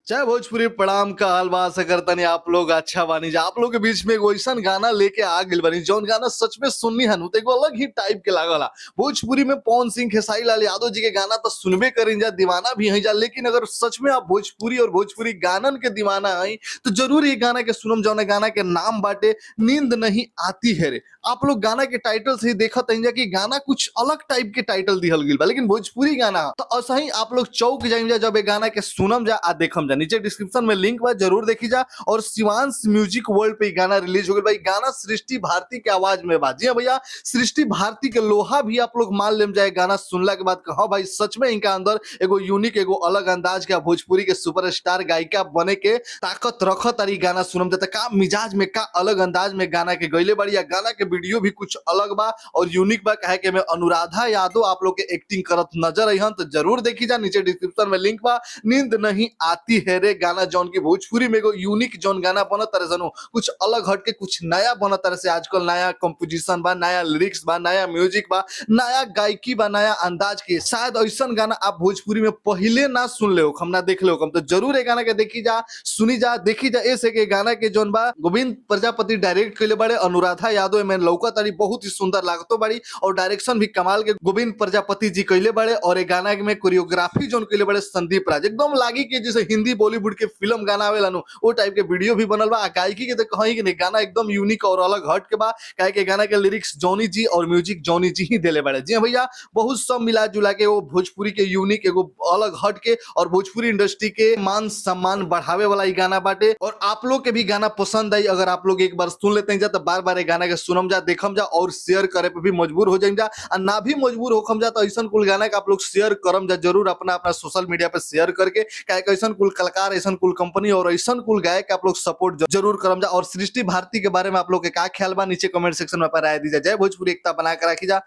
जय भोजपुरी, प्रणाम का हाल बा। आशा करतनी आप लोग अच्छा बानी जा। आप लोग के बीच में एगो ऐसन गाना लेके आ गइल बानी जौन गाना सच में सुननी हनु त एगो अलग ही टाइप के लागला। भोजपुरी में पवन सिंह, खेसारी लाल यादव जी के गाना तो सुनबे करीन जा, दीवाना भी हई जा, लेकिन अगर सच में आप भोजपुरी और भोजपुरी गानन के दीवाना हई तो जरूर ये गाना के सुनम, जौन गाना के नाम बाटे नींद नहीं आती है रे। आप लोग गाना के टाइटल से ही देखत हई जा कि गाना कुछ अलग टाइप के टाइटल दिहल गइल बा, लेकिन भोजपुरी गाना ह। तो असही आप लोग चौक जाइम जा जब ये गाना के सुनम जा आ देखम जा। नीचे डिस्क्रिप्शन में लिंक बा, जरूर देखी जा। और शिवांश म्यूजिक वर्ल्ड पे गाना रिलीज हो गइल बा। ई गाना सृष्टि भारती के आवाज में बा। जी हां भैया, सृष्टि भारती के लोहा भी आप लोग मान लेम जाए गाना सुनला के बाद। हाँ भाई, सच में इनका अंदर एगो यूनिक, एगो अलग अंदाज के भोजपुरी के सुपरस्टार गायिका बने के ताकत रखत तारी। गाना सुनम त का मिजाज में, का अलग अंदाज में गाना के गइले बाड़ी। आ गाना के वीडियो भी कुछ अलग बा और यूनिक बा, काहे के में अनुराधा यादव आप लोग के एक्टिंग करत नजर अइहन, तो जरूर देखी जा। नीचे डिस्क्रिप्शन में लिंक बा। नींद नहीं आती है रे गाना जौन की भोजपुरी में एगो यूनिक जौन गाना बनत तारे सनु, कुछ अलग हट के कुछ नया बनत तारे से। आजकल नया कंपोजिशन बा, नया लिरिक्स बा, नया म्यूजिक बा, नया गायकी बा, नया अंदाज के। शायद ऐसन गाना आप भोजपुरी में पहले ना सुन ले हो, हम ना देख ले हो, तो जरूर ये गाना के देखी जा, सुनी जा, देखी जा। ऐसे के गाना के जौन बा गोविंद प्रजापति डायरेक्ट कइले बाड़े, अनुराधा यादव में लौका तारी, बहुत ही सुंदर लागतो बाड़ी और डायरेक्शन भी कमाल के गोविंद प्रजापति जी कइले बाड़े। और ये गाना में कोरियोग्राफी जौन कइले बाड़े संदीप राज, एकदम लागी कि जैसे हिंदी बॉलीवुड के फिल्म गाना आवेला नु, वो टाइप के वीडियो भी बनल बा। आ गायकी के तो कहीं के नहीं, गाना एकदम यूनिक और अलग हट के बा, काहे के गाना के लिरिक्स जॉनी जी और म्यूजिक जॉनी जी ही देले बाड़े। जी हां भैया, बहुत सब मिला जुला के वो भोजपुरी के यूनिक, एगो अलग हट के और भोजपुरी इंडस्ट्री के मान सम्मान बढ़ावे वाला ई गाना बाटे। और आप लोग के भी गाना पसंद आई अगर आप लोग एक बार सुन लेते हैं जा, तो बार बार ये गाना के सुनम जा, देखम जा और शेयर करे पे भी मजबूर हो जाइम जा। आ ना भी मजबूर होखम जा तो ऐसन कुल गाना के आप लोग शेयर करम जा जरूर अपना अपना सोशल मीडिया पे शेयर करके, काहे कि ऐसन कुल कलाकार, ऐसन कुल कंपनी और ऐसन कुल गायक आप लोग सपोर्ट जरूर करम जा। और सृष्टि भारती के बारे में आप लोग के का ख्याल बा, नीचे कमेंट सेक्शन में राय दीजिए। जय भोजपुरी, एकता बना के रखी जा।